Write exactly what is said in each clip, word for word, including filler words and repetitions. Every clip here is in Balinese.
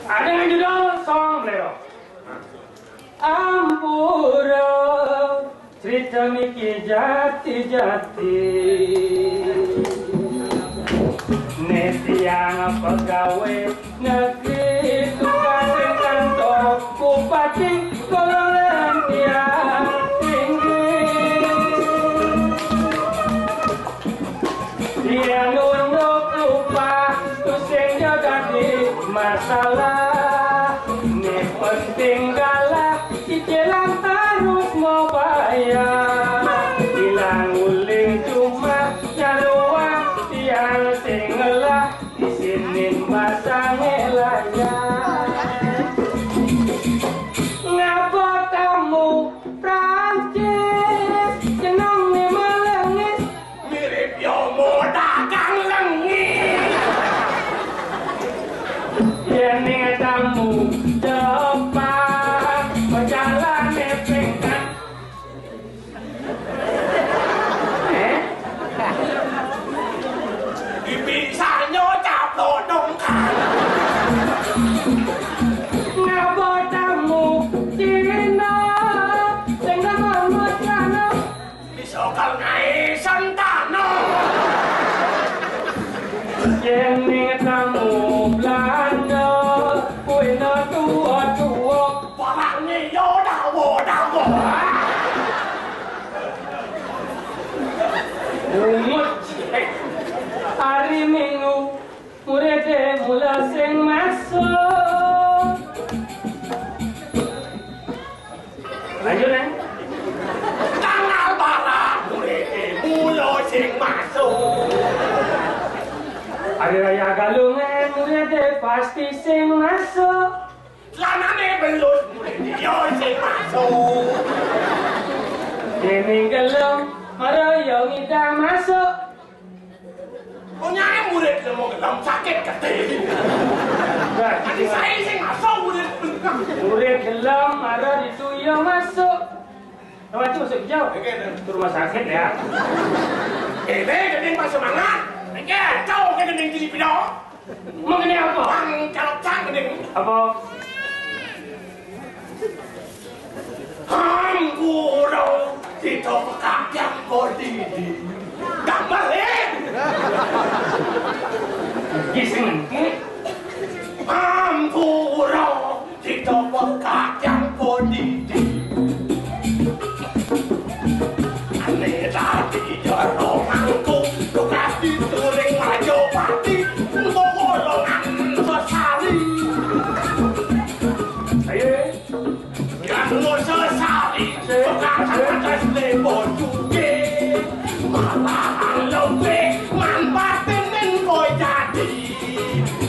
Ada nang judul Song Blero. Ampura, crita niki jati-jati. Né tiang pegawai negeri, tugas ing kantor bupati, kula tiang tinggi. Yén unduk upah, tusing ja dadi masalah. Né penting galah, cicilan harus mau bayar. Ilang uling cuma nyaruang, tiang sing ngelah, isinin basangé layar. Ngaba tamu Prancis, jenengé Melengis. Mirip Yomo dagang lengis. Yén tamu Jepang, pejalané pingkan. Eh? Dipisanyo caplok dongkal. Ngaba tamu Cina, sing nama Mas Jana. Bisa kal ngaé sentana. Yén tamu Belanda, kuwi na tua-tua. Barangnya yo dawa-dawa. Bungut. Hari Minggu, muridé mula sing masuk. Lanjut, Neng. Tanggal barat, muridé mula sing masuk. Hari Raya Galungan, muridé pasti sing masuk. Celanané belus, muridé yo sing masuk. Déning gelem, mara yo ngidang masuk. Punyané murid lemo gelem sakit keti. Nah, ati saé sing masuk murid. Murid gelem, mara ditu yo masuk. Lewat itu masuk hijau. Oke, Neng. Itu rumah sakit ya. Eh, Neng, gending pas semangat. Oke, kau ke gending di pino. Mengenai apa? Bang, kalau cak gending. Apa? Hampura, kita pekak yang kodidi. Gambar, eh? Gising. Hampura. Kita pekak yang podidi. Ane tadi jero mangku, tugas dituring Majapati, untuk golongan sesali. Ayo. Yang sesali, bekas atas lebo juga. Malahan lebih manfaatin kau jadi.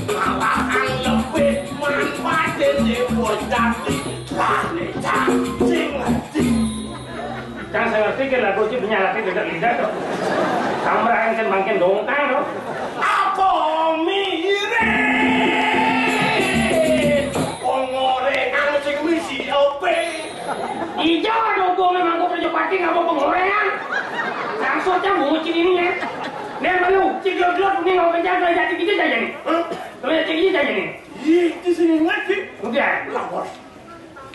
Malahan lebih manfaatin kau jadi. Lah, nih, cacing, anjing. Cang sing ngerti kan lagu iki nyalaké lidah-lidah to. Samrahan kan mangkin dongkang to. Apa mirip? Pengorengan sing misi ope? Iya, dukung memang gua kerja pati ngapa pengorengan? Langsung aja ngucil ini ya. Nih malu, cik gelot-gelot ini ngapa kerja kerja gitu aja nih. Hah? Kerja gitu aja nih. Ih, di sini ngaji. Udah. Lah, Bos.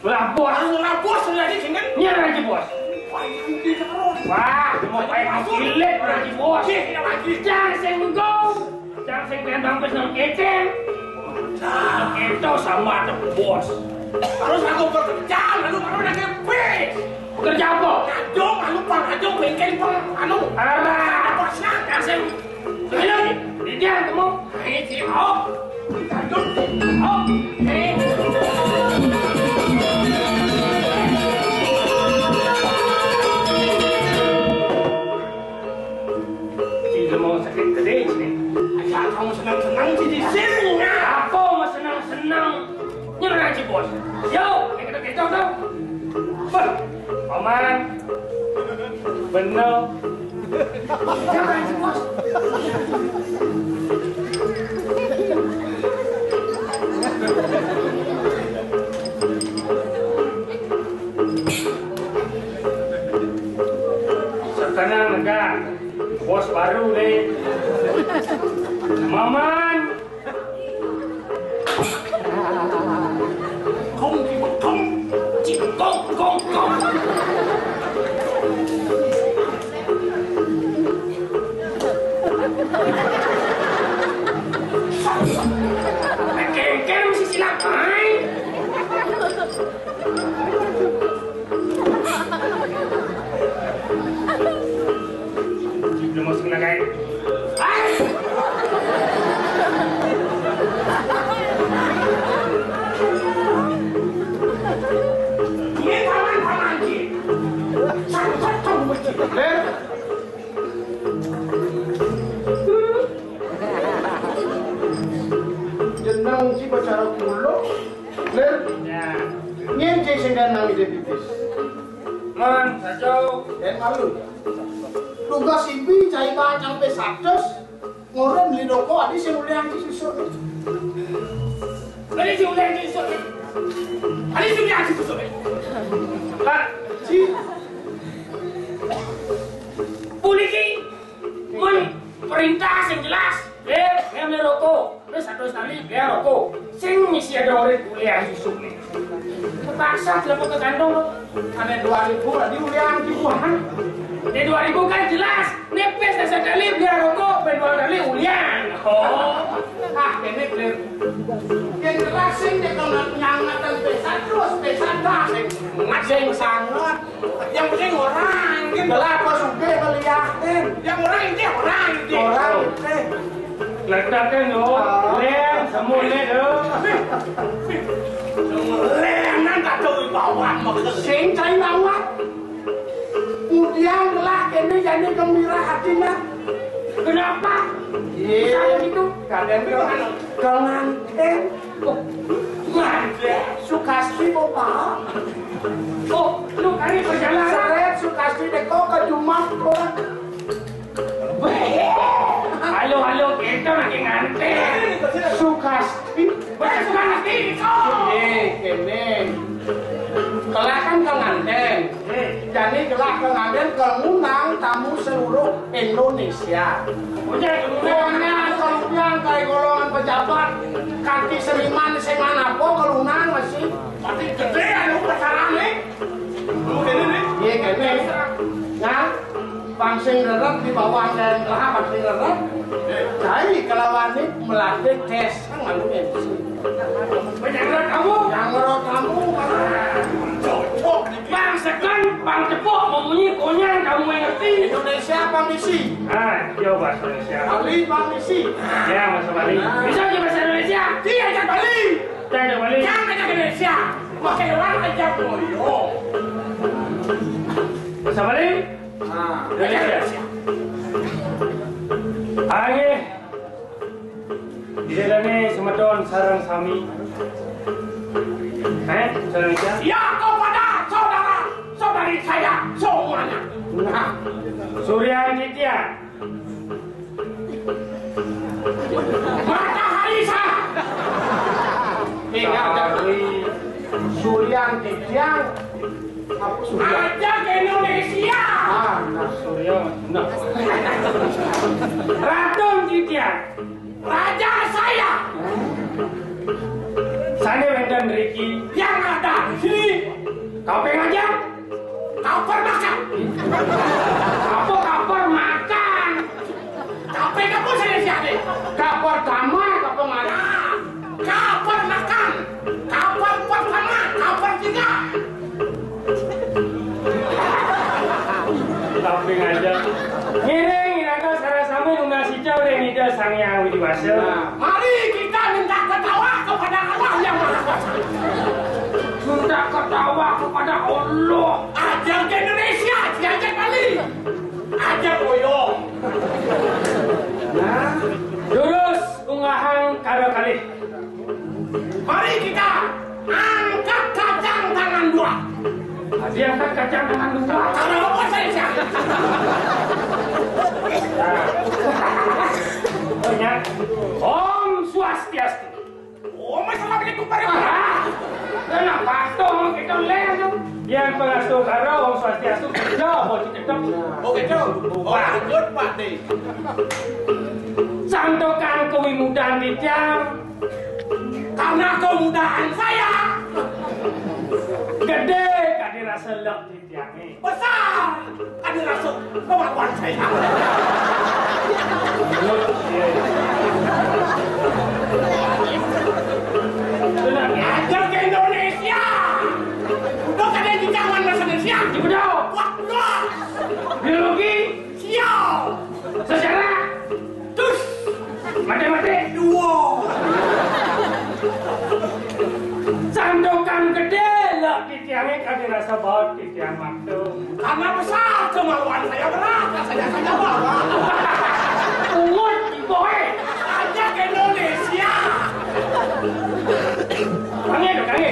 Lah, Bos. Anu lah, Bos, lagi sini. Iya, lagi, Bos. Wah, ini terus. Wah, mau pakai silet lagi, Bos. Iya, lagi. Jangan sing nggo. Jangan sing pengen bang pes nang keceng. Nah, itu sama ada Bos. Terus aku bekerja, lalu baru lagi bis. Bekerja apa? Ngajung, lalu pang ngajung, bengkel pang, anu. Alah. Apa sih, yang sing Ayo, di dia ketemu. Ayo, si Om. Aduh, Om. Eh. Si mau sakit gede ini. Asal kamu senang-senang sih di sini. Apa mau senang-senang? Nyerah aja, Bos. Yo, kita kita dong. Wah, Paman. Bener. Nyerah aja, Bos. Sekarang enggak. Bos baru nih. Maman. Ya. Nyén cai sing nang ide pipis. Man, kacau. Yén malu. Tugas ibi cai bacang pe satus. Ngorén beli rokok, adi sing ulian cisusun. Adi sing ulian cisusun. Adi sing ulian cisusun. Pak, si puniki mun perintah sing jelas, eh, beli rokok. Terus satu sekali beli rokok. Sing misi ada orang ulian cisusun. Terpaksa telepon ke kantong. Ada dua ribu, tadi ulian ribuan. Di dua ribu kan jelas. Nipis sekali beli rokok, beli dua kali ulian. Oh. Ah, ini clear. Yang jelas sing dia kalau nyangatan pesan terus, pesan dah. Sing sangat. Yang penting orang, gitu. Lah, apa suge ngeliatin? Yang orang itu orang, gitu. Orang itu. Ledakan, yo. Lén, semua lén, yo. Lén, nang kacau bawang, maksud. Sing cai bawang. Kemudian kelak ini jadi gembira hatinya. Kenapa? Iya. Bisa begitu? Kadang ke, ke nganten. Oh, nganten. Sukasti, Bapak. Oh, lu kali perjalanan. Seret Sukasti deko ke Jumat, Pak. Halo, halo, kita lagi nganten. Sukasti. Bukan Sukasti, itu. Eh, kene. Kelak kan ke nganten. Jadi kelak ke nganten ke ngundang tamu seluruh Indonesia. Udah, udah. Pokoknya kalau yang kayak golongan pejabat, kaki seniman sing mana po kelunang masih. Pasti gede anu pacaran nih. Lu kene nih. Iya, kene. Nah, bang sing rerep di bawah dan kelahap sing rerep. Jadi kelawan ini melatih tes kan malu M C. Pejabat kamu. Yang ngerot kamu, Bang. Cocok nih. Bang Sekon, Bang Cepok, mau bunyi konyang, kamu yang ngerti. Indonesia apa misi? Ah, iya, bahasa Indonesia. Bali apa misi? Ya, bahasa Bali. Nah. Bisa aja bahasa Indonesia? Iya, aja Bali. Saya ada Bali. Jangan aja Indonesia. Pakai orang aja boyo. Bahasa Bali? Nah, aja Indonesia. Ayo. Di dalamnya semeton sarang sami. Eh, Indonesia? Ya, kepada saudara, saudari saya semuanya. Nah, Surya Aditya. Matahari saya. Ingat, matahari. Surya Aditya. Apa Surya? Aja ke Indonesia. Ah, nah. Surya, nah. Ratu Aditya. Raja saya. Sane wénten mriki. Yang ada di sini. Kaping aja. Kapar makan. Apa kapar makan? Kaping apa saya siapa? Kapar kamar, kapar mana? Kapar makan. Kapar pertama, kapar tiga. Tapi ngajak. Ngiring, iraga sareng sami nunas ical ring Ida Sang Hyang Widi Wasa. Nah, mari kita minta ketawa kepada Allah yang Maha Kuasa. Minta ketawa kepada Allah. Aja Indonesia, aja Bali. Aja boyong. Nah, durus unggahan karo kalih. Mari kita angkat kacang tangan dua. Tadi angkat kacang tangan dua. Kalau apa saya siap? Nah. Banyak. Om Swastiastu. Oh, masalah bikin kumpar ya. Ah, kenapa tuh kita leh tuh? Yang pengastu karo Om Swastiastu kerja mau dicedok. Oh, gitu. Oh, lanjut, Pak D. Santokan kewimudan titiang. Karena kemudahan saya. Gedé kadé rasa lek titiangé. Besar kadé rasa kemampuan saya. Ajak ke Indonesia. Udah kadé di zaman bahasa Indonesia. Ibu dong. Wah, wah. Biologi. Sial. Sejarah. Terus mati-mati. Dua. Sandokan gedé lah titiangé kadé rasa baut titiang mantu. Karena besar kemauan saya berat, saya saja bawa. Pungut iboé. Ajak Indonesia. Kangé, kangé.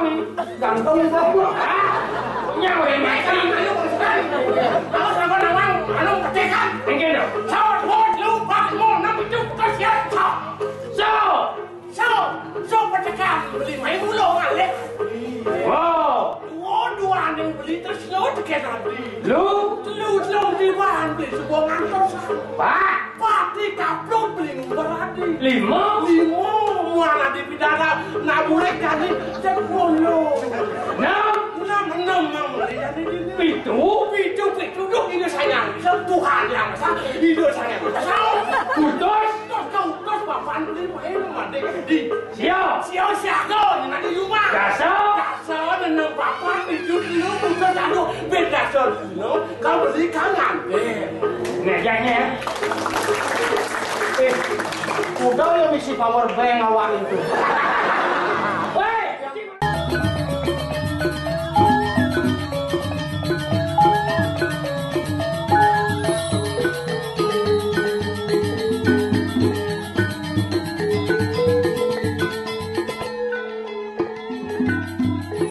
Betawi. Gantung kok. Hah? Nyawa yang main kan, ayo, terus kan. Kalau sama nawang, anu, petik kan. Mungkin dong. Sawat, bot, lu, pak, mau, enam, tujuh, terus ya, sok. So. So, so, petik kan. Beli main mulu, ngalih. Wow. Dua, dua, anu, beli, terus lu, tekan, beli. Lu? Lu, lu, di, wan, beli, sebuah ngantor, sa. Pak. Pati kaplok beli ngumbar adi. Lima. Lima, muan adi pidana, nak bulik kali, sepuluh. Enam. Enam, enam, enam, beli adi ini. Pitu. Pitu, pitu, duh, ini saya. Tuhan yang besar, ini saya. Besar. Putus. Terus kau, terus bapak beli main, mati di. Sio. Sio siaga, ini di rumah. Dasa. Dasa, enam, bapak, pitu, pitu, putus, aduh, beda, so, no, kau beli kangen. Eh. Ngejeknya. Eh, udah ya misi power bank awak itu.